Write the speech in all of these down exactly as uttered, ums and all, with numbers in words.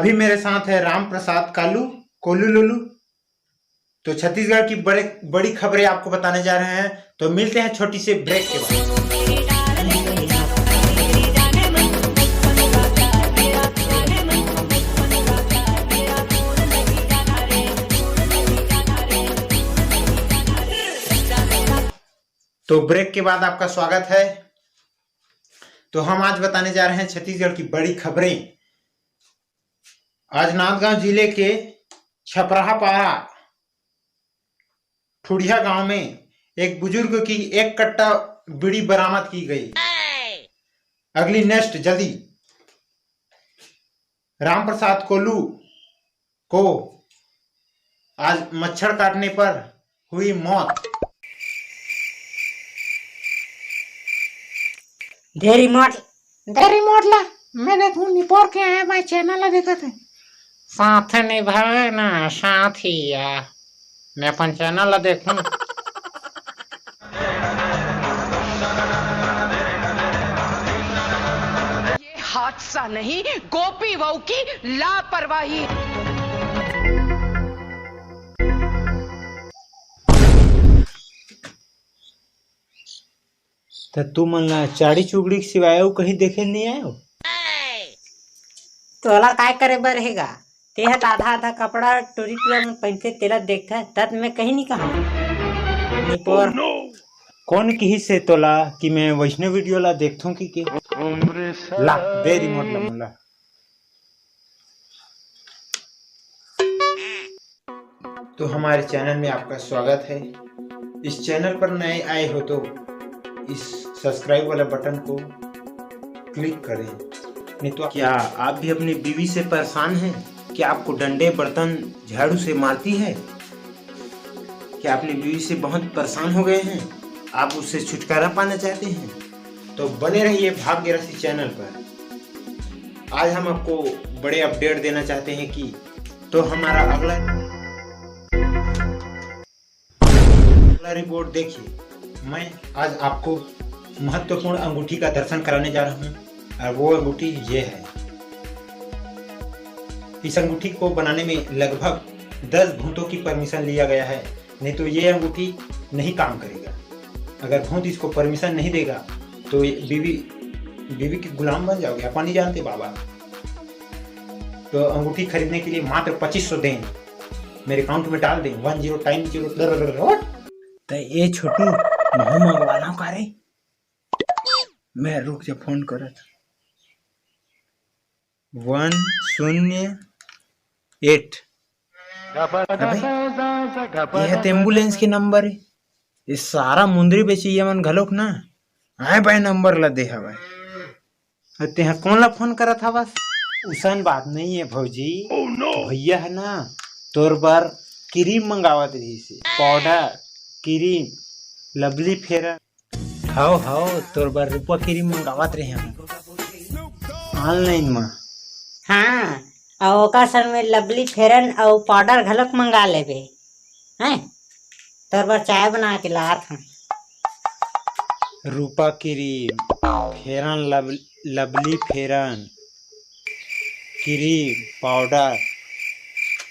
भी मेरे साथ है राम प्रसाद कालू, कोलू लोलू। तो छत्तीसगढ़ की बड़े बड़ी खबरें आपको बताने जा रहे हैं। तो मिलते हैं छोटी से ब्रेक के बाद। तो ब्रेक के बाद आपका स्वागत है। तो हम आज बताने जा रहे हैं छत्तीसगढ़ की बड़ी खबरें। राजनांदगांव जिले के छपराहा पारा ठुड़िया गांव में एक बुजुर्ग की एक कट्टा बीड़ी बरामद की गई। अगली नेक्स्ट जल्दी। रामप्रसाद कोलू को आज मच्छर काटने पर हुई मौत। दे रिमोट। दे रिमोट ला। मैं देखूं निपोर के आए भाई, चैनल ला देखत है। साथ निभावे ना साथिया। मैं अपन चैनल ला देखूं। ये हादसा नहीं, गोपी वहू की लापरवाही। त तुमन ला चाड़ी चुगड़ी के सिवाय अउ कहीं देखे नहीं आयो? तोला काय करे बर रहेगा? तेहा त आधा आधा कपड़ा टूरी टूरा में पहनथे, तेला देखथे, तत मैं कहीं नहीं कहूँ। निपोर। कौन किहिस हे तोला कि मैं वैष्णव वीडियो ला देखथों कि के? ला, दे रिमोट ला मोला। तो हमारे चैनल में आपका स्वागत है। इस चैनल पर नए आए हो तो इस सब्सक्राइब वाला बटन को क्लिक करें। नहीं तो क्या आप भी अपनी बीवी से परेशान हैं? क्या आपको डंडे, बर्तन, झाड़ू से मारती है? क्या अपनी बीवी से बहुत परेशान हो गए हैं? आप उससे छुटकारा पाना चाहते हैं? तो बने रहिए भाग्य राशि चैनल पर। आज हम आपको बड़े अपडेट देना चाहते हैं कि तो हमारा अगला, अगला रिपोर्ट देखिए। मैं आज आपको महत्वपूर्ण अंगूठी का दर्शन कराने जा रहा हूँ और वो अंगूठी ये है। इस अंगूठी को बनाने में लगभग दस भूतों की परमिशन लिया गया है, नहीं तो ये अंगूठी नहीं काम करेगा। अगर भूत इसको परमिशन नहीं देगा तो ये बीवी, बीवी के गुलाम बन जाओगे, अपन नहीं जानते बाबा। तो अंगूठी खरीदने के लिए मात्र पच्चीस सौ दें, मेरे अकाउंट में डाल दें, वन जीरो टाइम जीरो। तो ये छोटू, महू मंगवाना का रे? मैं रुक जा, फोन करत। वन शून्य एट। अबे, ये तो एम्बुलेंस के नंबर है। ये सारा मुंदरी बेचइया मन घलोक ना आए बाय नंबर ला दे हवय। अउ तेहा कोन ला फोन करत हवस? उसन बात नहीं है भौजी। भैया है ना, तोर बर क्रीम मंगावत रहिस हे, पाउडर, क्रीम, लवली फेयर। हव हव, तोर बर रूपा क्रीम मंगावत रहे हम ऑनलाइन म। हाँ, अउ ओकर संग में लवली फेयर अउ पाउडर घलोक मंगा लेबे। हैं, तोर बर चाय बना के लात हन। रूपा क्रीम, फेयर लव-, लवली फेयर, क्रीम, पाउडर,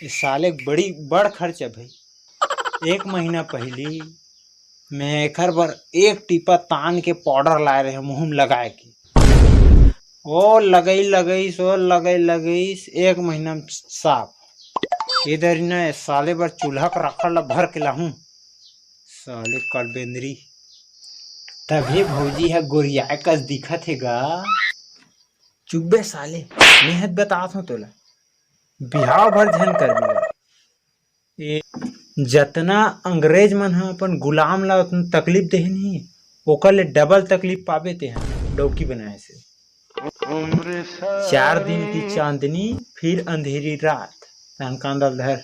ये साले बड़ी बड़ खर्च है भाई। एक महीना पहली मैं एकर बर एक टीपा तान के पाउडर लाए रहे मुंह में लगाए के। ओ लगई लगईस, ओ लगई लगईस, एक महीना में साफ। इधर न साले बर चूल्हा के रखड़ ला भर के लाहूं। साले कलबेंदरी। तभे भौजी ह गोरियाए कस दिखत हे गा। चुप बे साले, मेहत बतात हूं तोला। बिहाव भर झन कर दिया। ए, जतना अंग्रेज मन ह अपन गुलाम ला उतना तकलीफ देहे नहीं, ओकर ले डबल तकलीफ पाबे तेहा डौकी बनाए से। चार दिन की चांदनी फिर अंधेरी रात। तहन कांदा ल धर।